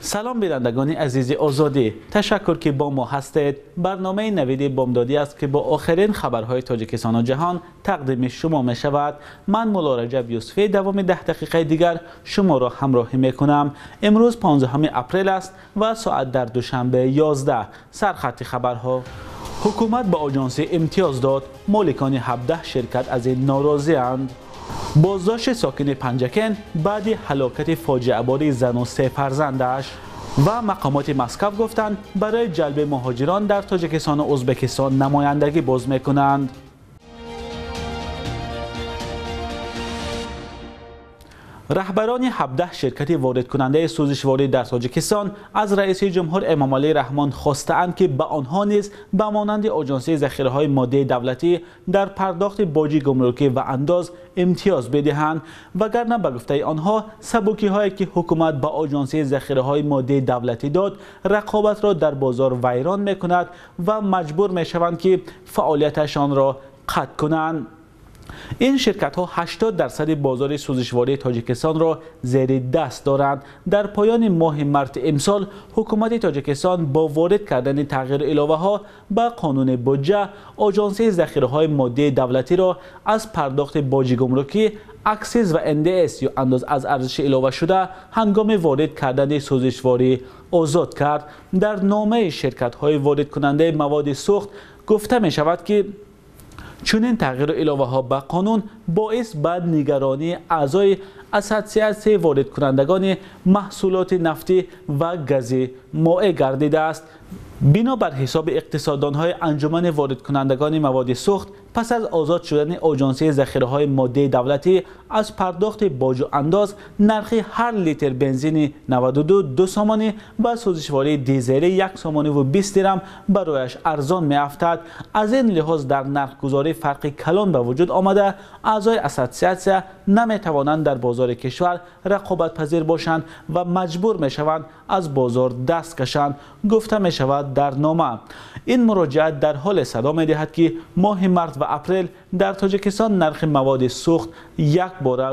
Салом бинандагони азизи Озодӣ. Ташаккур ки бо мо ҳастед. Барномаи Навиди Бомдодӣ аст ки бо охирин хабарҳои Тоҷикистон ва ҷаҳон тақдими шумо мешавад. Ман Мулло Раҷаб Юсуфӣ давоми 10 дақиқаи дигар шуморо ҳамроҳӣ мекунам. Имрӯз 15 апрел аст ва соат дар Душанбе 11. Сархати хабарҳо. Ҳукумат ба оҷонсӣ имтиёз дод. Моликони 17 ширкат аз ин норозианд. Боздошти сокини Панҷакент баъди ҳалокати фоҷиабори зану се фарзандаш. Ва мақомоти Москав гуфтанд барои ҷалби муҳоҷирон дар Тоҷикистону Ӯзбекистон намояндагӣ боз мекунанд. Раҳбарони 17 ширкати воридкунандаи сӯзишворӣ дар Тоҷикистон аз раиси ҷумҳур Эмомалӣ Раҳмон хостаанд ки ба онҳо низ ба монанди оҷонсии захираҳои моддии давлатӣ дар пардохти боҷи гумрукӣ ва андоз имтиёз бидиҳанд. Вагарна ба гуфтаи онҳо сабукиҳое ки ҳукумат ба оҷонсии захираҳои моддии давлатӣ дод рақобатро дар бозор вайрон мекунад ва маҷбур мешаванд ки фаъолияташонро қатъ кунанд. Ин ширкатҳо 80% бозори сӯзишвории Тоҷикистонро зери даст доранд. Дар поёни моҳи марти имсол ҳукумати Тоҷикистон бо ворид кардани тағйиру иловаҳо ба қонуни буҷа оҷонсии захираҳои моддии давлатиро аз пардохти боҷи гумрукӣ, аксиз ва НДС ё андоз аз арзиши иловашуда ҳангоми ворид кардани сӯзишворӣ озод кард. Дар номаи ширкатҳои воридкунандаи маводи сӯхт гуфта мешавад ки чунин тағйиру иловаҳо ба қонун боис ба нигаронии аъзои ассотсиатсияи воридкунандагони маҳсулоти нафтӣ ва гази моеъ гардидааст. Бинобар ҳисоби иқтисоддонҳои анҷумани воридкунандагони маводи сӯхт, пас аз озод шудани оҷонсии захираҳои моддии давлатӣ аз пардохти боҷу андоз, нархи ҳар литр бензини 92 2 сомонӣ ва сӯзишвории дизелӣ 1 сомонӣ ва 20 дирам барояш арзон меафтад. Аз ин лиҳоз дар нархгузорӣ фарқи калон ба вуҷуд омада, аъзои ассотсиатсия наметавонанд дар бозори кишвар рақобатпазир бошанд ва маҷбур мешаванд аз бозор даст кашанд, гуфта мешавад дар нома. Ин муроҷиат дар ҳоле садо медиҳад ки моҳи март ва апрел дар Тоҷикистон нархи маводи сӯхт якбора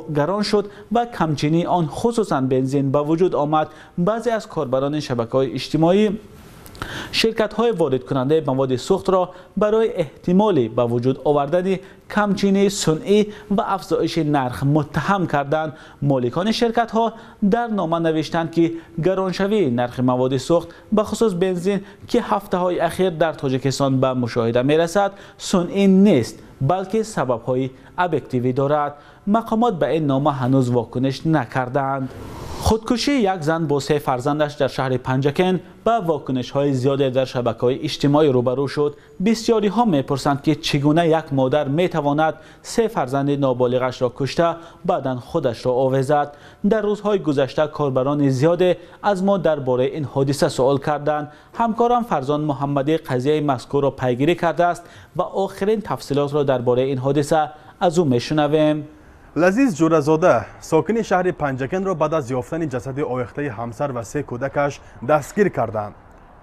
гарон шуд ва камчинии он хусусан бензин ба вуҷуд омад. Баъзе аз корбарони шабакаҳои иҷтимоӣ ширкатҳои воридкунандаи маводи сӯхтро барои эҳтимоли ба вуҷуд овардани камчинии сунъӣ ва афзоиши нарх муттаҳам карданд. Моликони ширкатҳо дар нома навиштанд ки гароншавии нархи маводи сӯхт, бахусус бензин, ки ҳафтаҳои ахир дар Тоҷикистон ба мушоҳида мерасад, сунъӣ нест, балки сабабҳои объективӣ дорад. Мақомот ба ин нома ҳанӯз вокуниш накардаанд. Худкушии як зан бо се фарзандаш дар шаҳри Панҷакент ба вокунишҳои зиёде дар шабакаҳои иҷтимоӣ рӯбарӯ шуд. Бисёриҳо мепурсанд ки чӣ гуна як модар метавонад се фарзанди ноболиғашро кушта, баъдан худашро овезад. Дар рӯзҳои гузашта корбарони зиёде аз мо дар бораи ин ҳодиса суол карданд. Ҳамкорам Фарзон Муҳаммадӣ қазияи мазкурро пайгирӣ кардааст ва охирин тафсилотро дар бораи ин ҳодиса аз ӯ мешунавем. Лазиз Ҷӯразода сокини шаҳри Панҷакентро баъд аз ёфтани ҷасади овехтаи ҳамсар ва се кӯдакаш дастгир карданд.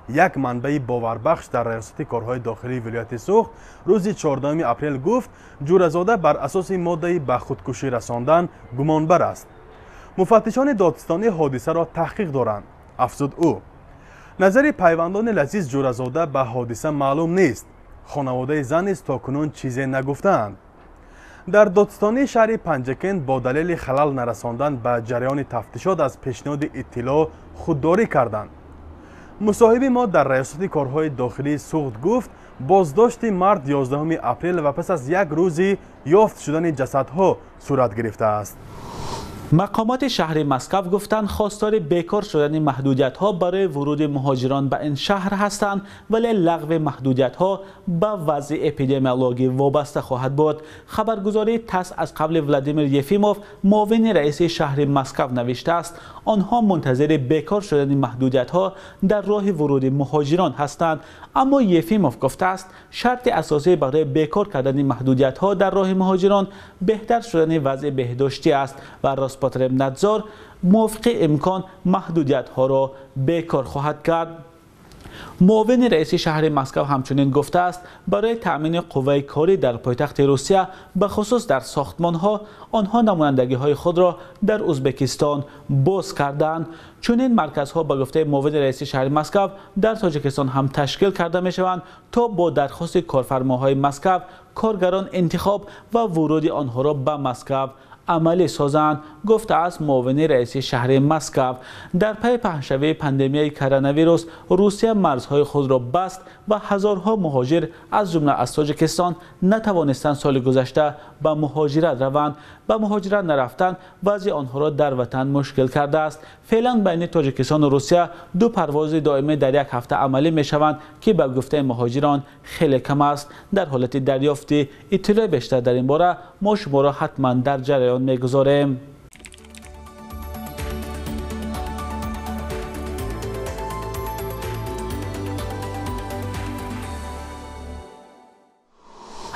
Як манбаи боварбахш дар раёсати корҳои дохилии вилояти Суғд рӯзи 14 апрел гуфт, Ҷӯразода бар асоси моддаи ба худкушӣ расондан гумонбар аст. Муфаттишони додстонӣ ҳодисаро таҳқиқ доранд, афзуд ӯ. Назари пайвандони Лазиз Ҷӯразода ба ҳодиса маълум нест. Хонаводаи зан низ то кунун чизе нагуфтаанд. Дар додстонии шаҳри Панҷакент бо далели халал нарасондан ба ҷараёни тафтишот аз пешниҳоди иттилоъ худдорӣ карданд. Мусоҳиби мо дар раёсати корҳои дохилии Суғд гуфт, боздошти мард 11 апрел ва пас аз як рӯзи ёфт шудани ҷасадҳо сурат гирифтааст. Мақомоти шаҳри Москав гуфтанд хостори бекор шудани маҳдудиятҳо барои вуруди муҳоҷирон ба ин шаҳр ҳастанд, вале лағви маҳдудиятҳо ба вазъи эпидемиологӣ вобаста хоҳад буд. Хабаргузории ТАСС аз қавли Владимир Ефимов, муовини раиси шаҳри Москав навиштааст, онҳо мунтазири бекор шудани маҳдудиятҳо дар роҳи вуруди муҳоҷирон ҳастанд. Аммо Ефимов гуфтааст, шарти асосӣ барои бекор кардани маҳдудиятҳо дар роҳи муҳоҷирон беҳтар шудани вазъи беҳдоштӣ аст ва Роспотребнадзор мувофиқи имкон маҳдудиятҳоро бекор хоҳад кард. Муовини раиси шаҳри Москва ҳамчунин гуфтааст, барои таъмини қувваи корӣ дар пойтахти Русия, ба хусус дар сохтмонҳо, онҳо намояндагиҳои худро дар Ӯзбекистон боз карданд. Чунин марказҳо ба гуфтаи муовини раиси шаҳри Москва дар Тоҷикистон ҳам ташкил карда мешаванд то бо дархости корфармоҳои Москва коргарон интихоб ва вуруди онҳоро ба Москва амалӣ созанд, гуфтааст муовини раиси шаҳри Москва. Дар пайи паҳншавии пандемияи коронавирус Русия марзҳои худро баст ва ҳазорҳо муҳоҷир аз ҷумла аз Тоҷикистон натавонистанд соли гузашта ба муҳоҷират раванд. Ба муҳоҷират нарафтан вазъи онҳоро дар ватан мушкил кардааст. Феълан байни Тоҷикистон ва Русия ду парвози доимӣ дар як ҳафта амалӣ мешаванд, ки ба гуфтаи муҳоҷирон хеле кам аст. Дар ҳолати дарёфти иттилои бештар дар ин бора мо шуморо ҳатман дар ҷараён мегузорем.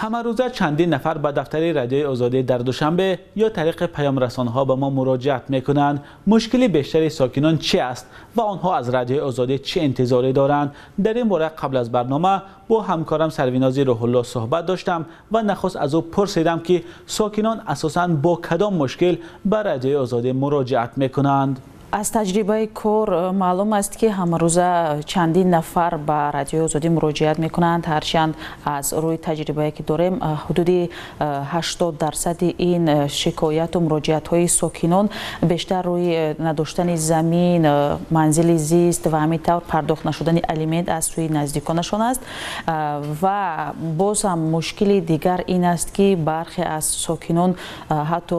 Ҳамарӯза чандин нафар ба дафтари Радиои Озодӣ дар Душанбе ё тариқи паёмрасонҳо ба мо муроҷиат мекунанд. Мушкили бештари сокинон чи аст ва онҳо аз Радиои Озодӣ чӣ интизорӣ доранд? Дар ин бора қабл аз барнома бо ҳамкорам Сарвинози Рӯҳулло суҳбат доштам ва нахуст аз ӯ пурсидам, ки сокинон асосан бо кадом мушкил ба Радиои Озодӣ муроҷиат мекунанд. Аз таҷрибаи кор маълум аст, ки ҳамарӯза чандин нафар ба Радиои Озодӣ муроҷиат мекунанд. Ҳарчанд аз рӯи таҷрибае ки дорем, ҳудуди 80% ин шикояту муроҷиатҳои сокинон бештар рӯи надоштани замин, манзили зист ва ҳамин тавр пардохт нашудани алимент аз сӯи наздиконашон аст. Ва боз ҳам мушкили дигар ин аст, ки бархе аз сокинон ҳатто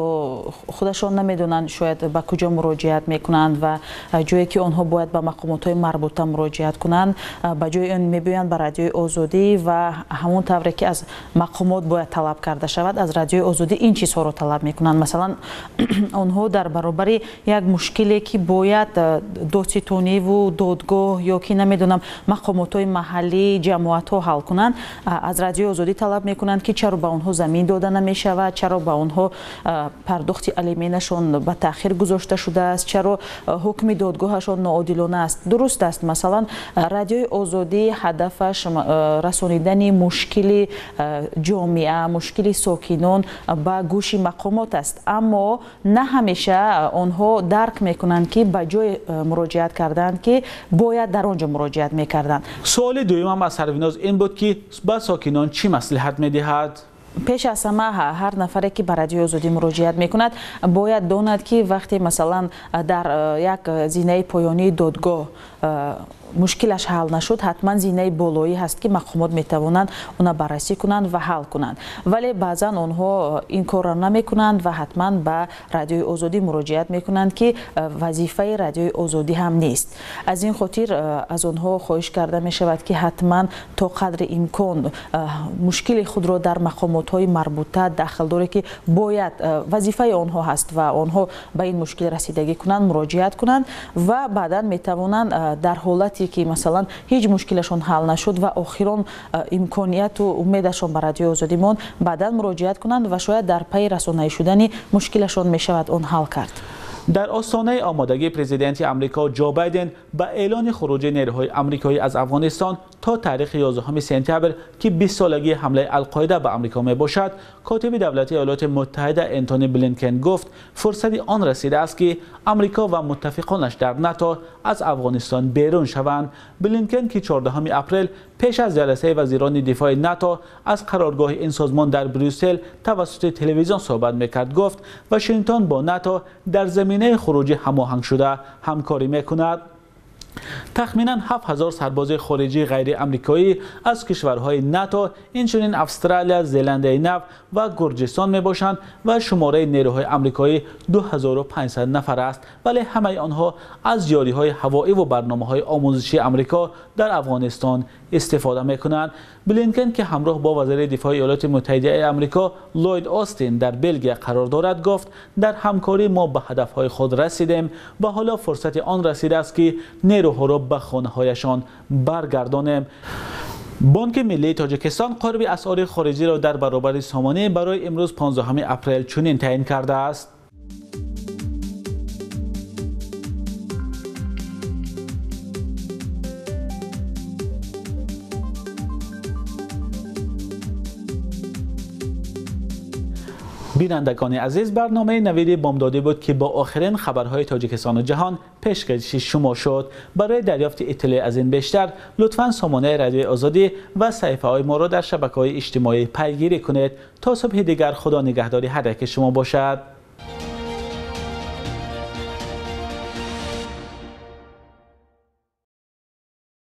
худашон намедонанд шояд ба куҷо муроҷиат мекунанд ва ҷое ки онҳо бояд ба мақомотҳои марбута муроҷиат кунанд, ба ҷои он мебиёянд ба Радиои Озодӣ ва ҳамон тавре ки аз мақомот бояд талаб карда шавад, аз Радиои Озодӣ ин чизҳоро талаб мекунанд. Масалан, онҳо дар баробари як мушкиле ки бояд додситониву додгоҳ ё ки намедонам мақомотҳои маҳаллӣ, ҷамоатҳо ҳал кунанд, аз Радиои Озодӣ талаб мекунанд, ки чаро ба онҳо замин дода намешавад, чаро ба онҳо пардохти алименашон ба таъхир гузошта шудааст, чаро ҳукми додгоҳашон ноодилона аст. Дуруст аст, масалан, Радиои Озодӣ ҳадафаш расонидани мушкили ҷомеа, мушкили сокинон ба гӯши мақомот аст, аммо на ҳамеша онҳо дарк мекунанд, ки ба ҷое муроҷиат карданд, ки бояд дар он ҷо муроҷиат мекарданд. Суоли дуюмам аз Сарвиноз ин буд, ки ба сокинон чӣ маслиҳат медиҳад? Пеш аз ҳама ҳар нафаре ки ба Радиои Озодӣ муроҷиат мекунад бояд донад, ки вақте масалан дар як зинаи поёнии додгоҳ мушкилаш ҳал нашуд, ҳатман зинаи болоӣ ҳаст, ки мақомот метавонанд она баррасӣ кунанд ва ҳал кунанд. Вале баъзан онҳо ин корро намекунанд ва ҳатман ба Радиои Озодӣ муроҷиат мекунанд, ки вазифаи Радиои Озодӣ ҳам нест. Аз ин хотир аз онҳо хоҳиш карда мешавад, ки ҳатман то қадри имкон мушкили худро дар мақомотҳои марбута дахлдоре, ки бояд вазифаи онҳо ҳаст ва онҳо ба ин мушкил расидагӣ кунанд, муроҷиат кунанд ва баъдан метавонанд дар ҳолати ки масалан ҳеҷ мушкилашон ҳал нашуд ва охирон имконияту умедашон ба Радиои Озодӣ монд, баъдан муроҷиат кунанд ва шояд дар пайи расонаӣ шудани мушкилашон мешавад он ҳал кард. Дар остонаи омодагии президенти Амрико Ҷо Байден ба эълони хуруҷи нерӯҳои амрикоӣ аз Афғонистон то таърихи 11 сентябр, ки 20 солагии ҳамлаи Алқоида ба Амрико мебошад, котиби давлати Иёлоти Муттаҳида Энтони Блинкен гуфт, фурсати он расидааст, ки Амрико ва муттафиқонаш дар НАТО аз Афғонистон берун шаванд. Блинкен, ки 14 апрел пеш аз ҷаласаи вазирони дифои НАТО аз қароргоҳи ин созмон дар Брюссел тавассути телевизион суҳбат мекард, гуфт Вашингтон бо НАТО дар заминаи хуруҷӣ ҳамоҳангшуда ҳамкорӣ мекунад. Тахминан 7000 сарбози хориҷии ғайриамрикоӣ аз кишварҳои НАТО, инчунин Австралия, Зеландияи Нав ва Гурҷистон мебошанд ва шумораи нерӯҳои амрикоӣ 2500 нафар аст, вале ҳамаи онҳо аз ёриҳои ҳавоӣ ва барномаҳои омӯзишии Амрико дар Афғонистон истифода мекунанд. Блинкен, ки ҳамроҳ бо вазири дифои Иёлоти Муттаҳидаи Амрико Ллойд Остин дар Белгия қарор дорад, гуфт дар ҳамкорӣ мо ба ҳадафҳои худ расидем ва ҳоло фурсати он расидааст, ки нерӯҳоро ба хонаҳояшон баргардонем. Бонки Миллии Тоҷикистон қурби асъори хориҷиро дар баробари сомонӣ барои имрӯз 15 апрел чунин таъин кардааст. Бинандагони азиз, барномаи Навиди Бомдодӣ буд, ки бо охирин хабарҳои Тоҷикистону ҷаҳон пешкаши шумо шуд. Барои дарёфти иттилои аз ин бештар лутфан сомонаи Радиои Озодӣ ва саҳифаҳои моро дар шабакаҳои иҷтимоӣ пайгирӣ кунед. То субҳи дигар, Худо нигаҳдори ҳар яки шумо бошад.